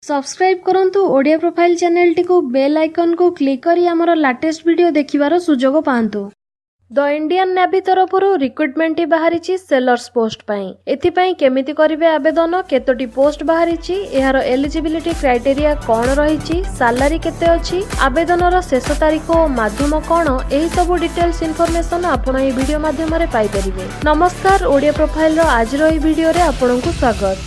Subscribe କରନ୍ତୁ Odia profile ଚ୍ୟାନେଲଟିକୁ। Bail ଆଇକନ୍କୁ click କରି ଆମର ଲାଟେଷ୍ଟ ଭିଡ଼ିଓ ଦେଖିବାର ସୁଯୋଗ ପାଆନ୍ତୁ। ଦ ଇଣ୍ଡିଆନ୍ ନେଭି ତରଫରୁ ରିକ୍ରୁଟମେଣ୍ଟଟି ବାହାରିଛି ସେଲର୍ସ ପୋଷ୍ଟ ପାଇଁ। ଏଥିପାଇଁ କେମିତି କରିବେ ଆବେଦନ, କେତୋଟି ପୋଷ୍ଟ ବାହାରିଛି, ଏହାର ଏଲିଜିବିଲିଟି କ୍ରାଇଟେରିଆ କ'ଣ ରହିଛି, ସାଲାରୀ କେତେ ଅଛି, ଆବେଦନର ଶେଷ ତାରିଖ ଓ ମାଧ୍ୟମ କ'ଣ, ଏହି ସବୁ ଡିଟେଲ୍ସ ଇନଫର୍ମେସନ୍ ଆପଣ ଏହି ଭିଡ଼ିଓ ମାଧ୍ୟମରେ ପାଇପାରିବେ। ନମସ୍କାର, ଓଡ଼ିଆ ପ୍ରୋଫାଇଲର ଆଜିର ଏହି ଭିଡ଼ିଓରେ ଆପଣଙ୍କୁ ସ୍ୱାଗତ।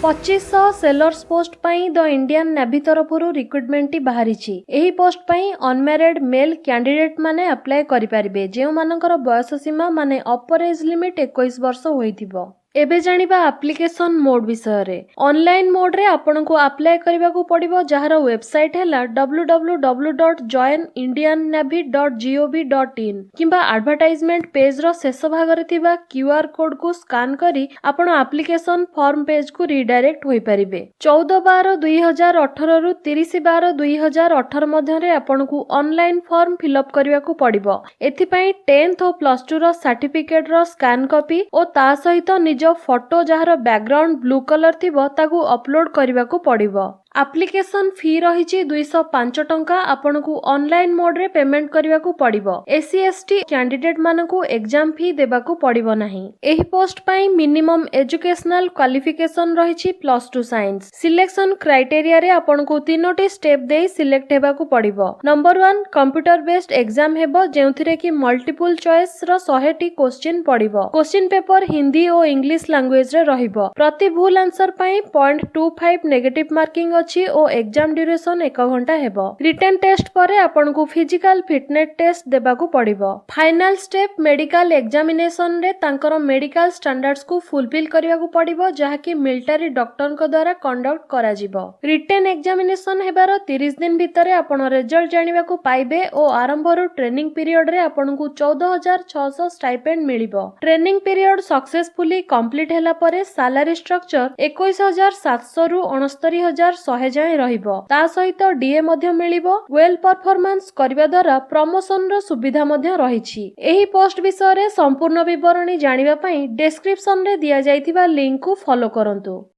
2500 ସେଲର୍ସ ପୋଷ୍ଟ ପାଇଁ ଦ ଇଣ୍ଡିଆନ୍ ନେଭି ତରଫରୁ ରିକ୍ରୁଟମେଣ୍ଟଟି ବାହାରିଛି। ଏହି ପୋଷ୍ଟ ପାଇଁ ଅନମ୍ୟାରେଡ୍ ମେଲ୍ କ୍ୟାଣ୍ଡିଡେଟ୍ ମାନେ ଆପ୍ଲାଏ କରିପାରିବେ, ଯେଉଁମାନଙ୍କର ବୟସ ସୀମା ମାନେ ଅପର ଏଜ୍ ଲିମିଟ୍ 21 ବର୍ଷ ହୋଇଥିବ। ଏବେ ଜାଣିବା ଆପ୍ଲିକେସନ ମୋଡ୍ ବିଷୟରେ। ଅନଲାଇନ୍ ମୋଡ୍ରେ ଆପଣଙ୍କୁ ଆପ୍ଲାଏ କରିବାକୁ ପଡ଼ିବ, ଯାହାର ୱେବସାଇଟ୍ ହେଲା www.joinindiannavy.gov.in କିମ୍ବା ଆଡଭର୍ଟାଇଜମେଣ୍ଟ ପେଜ୍ର ଶେଷ ଭାଗରେ ଥିବା କ୍ୟୁଆର୍ କୋଡ୍କୁ ସ୍କାନ୍ କରି ଆପଣ ଆପ୍ଲିକେସନ ଫର୍ମ ପେଜ୍କୁ ରିଡାଇରେକ୍ଟ ହୋଇପାରିବେ। 14/12/2018ରୁ 30/12/2018 ମଧ୍ୟରେ ଆପଣଙ୍କୁ ଅନଲାଇନ୍ ଫର୍ମ ଫିଲ୍ଅପ୍ କରିବାକୁ ପଡ଼ିବ। ଏଥିପାଇଁ ଟେନ୍ଥ ଓ ପ୍ଲସ୍ ଟୁର ସାର୍ଟିଫିକେଟ୍ର ସ୍କାନ୍ କପି ଓ ତା ସହିତ ନିଜ ଫଟୋ, ଯାହାର ବ୍ୟାକଗ୍ରାଉଣ୍ଡ ବ୍ଲୁ କଲର ଥିବ, ତାକୁ ଅପଲୋଡ୍ କରିବାକୁ ପଡ଼ିବ। ଆପ୍ଲିକେସନ ଫି ରହିଛି 205 ଟଙ୍କା। ଆପଣଙ୍କୁ ଅନଲାଇନ୍ ମୋଡ୍ରେ ପେମେଣ୍ଟ କରିବାକୁ ପଡ଼ିବ। ଏସ୍ସି, ଏସ୍ଟି କ୍ୟାଣ୍ଡିଡେଟ୍ ମାନଙ୍କୁ ଏକ୍ଜାମ ଫି ଦେବାକୁ ପଡ଼ିବ ନାହିଁ। ଏହି ପୋଷ୍ଟ ପାଇଁ ମିନିମମ୍ ଏଜୁକେସନାଲ କ୍ୱାଲିଫିକେସନ ରହିଛି +2 ସାଇନ୍ସ। ସିଲେକ୍ସନ କ୍ରାଇଟେରିଆରେ ଆପଣଙ୍କୁ ତିନୋଟି ଷ୍ଟେପ୍ ଦେଇ ସିଲେକ୍ଟ ହେବାକୁ ପଡ଼ିବ। ନମ୍ବର 1, କମ୍ପ୍ୟୁଟର ବେସ୍ଡ ଏକ୍ଜାମ ହେବ, ଯେଉଁଥିରେ କି ମଲ୍ଟିପୁଲ ଚଏସ୍ ର 100ଟି କୋଶ୍ଚିନ୍ ପଡ଼ିବ। କୋଶ୍ଚିନ୍ ପେପର ହିନ୍ଦୀ ଓ ଇଂଲିଶ ଲାଙ୍ଗୁଏଜରେ ରହିବ। ପ୍ରତି ଭୁଲ ଆନ୍ସର ପାଇଁ 0.25 ନେଗେଟିଭ ମାର୍କିଂ ଅଛି ଓ ଏକ୍ଜାମ ଡ୍ୟୁରେସନ ଏକ ଘଣ୍ଟା ହେବ। ରିଟେନ୍ ଟେଷ୍ଟ ପରେ ଆପଣଙ୍କୁ ଫିଜିକାଲ ଫିଟନେସ୍ ଟେଷ୍ଟ ଦେବାକୁ ପଡ଼ିବ। ଫାଇନାଲ ଷ୍ଟେପ୍ ମେଡିକାଲ ଏକ୍ଜାମିନେସନରେ ତାଙ୍କର ମେଡିକାଲ ଷ୍ଟାଣ୍ଡାର୍ଡସକୁ ଫୁଲଫିଲ୍ କରିବାକୁ ପଡ଼ିବ, ଯାହାକି ମିଲିଟାରୀ ଡକ୍ଟରଙ୍କ ଦ୍ୱାରା କଣ୍ଡକ୍ଟ କରାଯିବ। ରିଟେନ୍ ଏକ୍ଜାମିନେସନ ହେବାର 30 ଦିନ ଭିତରେ ଆପଣ ରେଜଲ୍ଟ ଜାଣିବାକୁ ପାଇବେ ଓ ଆରମ୍ଭରୁ ଟ୍ରେନିଂ ପିରିୟଡରେ ଆପଣଙ୍କୁ 14,600 ଷ୍ଟାଇପେଣ୍ଡ ମିଳିବ। ଟ୍ରେନିଂ ପିରିୟଡ ସକ୍ସେସଫୁଲି କମ୍ପ୍ଲିଟ ହେଲା ପରେ ସାଲାରୀ ଷ୍ଟ୍ରକ୍ଚର 21,700ରୁ 69,100 ଯାଏଁ ରହିବ। ତା ସହିତ ଡିଏ ମଧ୍ୟ ମିଳିବ। ୱେଲ୍ ପରଫର୍ମାନ୍ସ କରିବା ଦ୍ୱାରା ପ୍ରମୋସନର ସୁବିଧା ମଧ୍ୟ ରହିଛି। ଏହି ପୋଷ୍ଟ ବିଷୟରେ ସମ୍ପୂର୍ଣ୍ଣ ବିବରଣୀ ଜାଣିବା ପାଇଁ ଡେସ୍କ୍ରିପସନରେ ଦିଆଯାଇଥିବା ଲିଙ୍କକୁ ଫଲୋ କରନ୍ତୁ।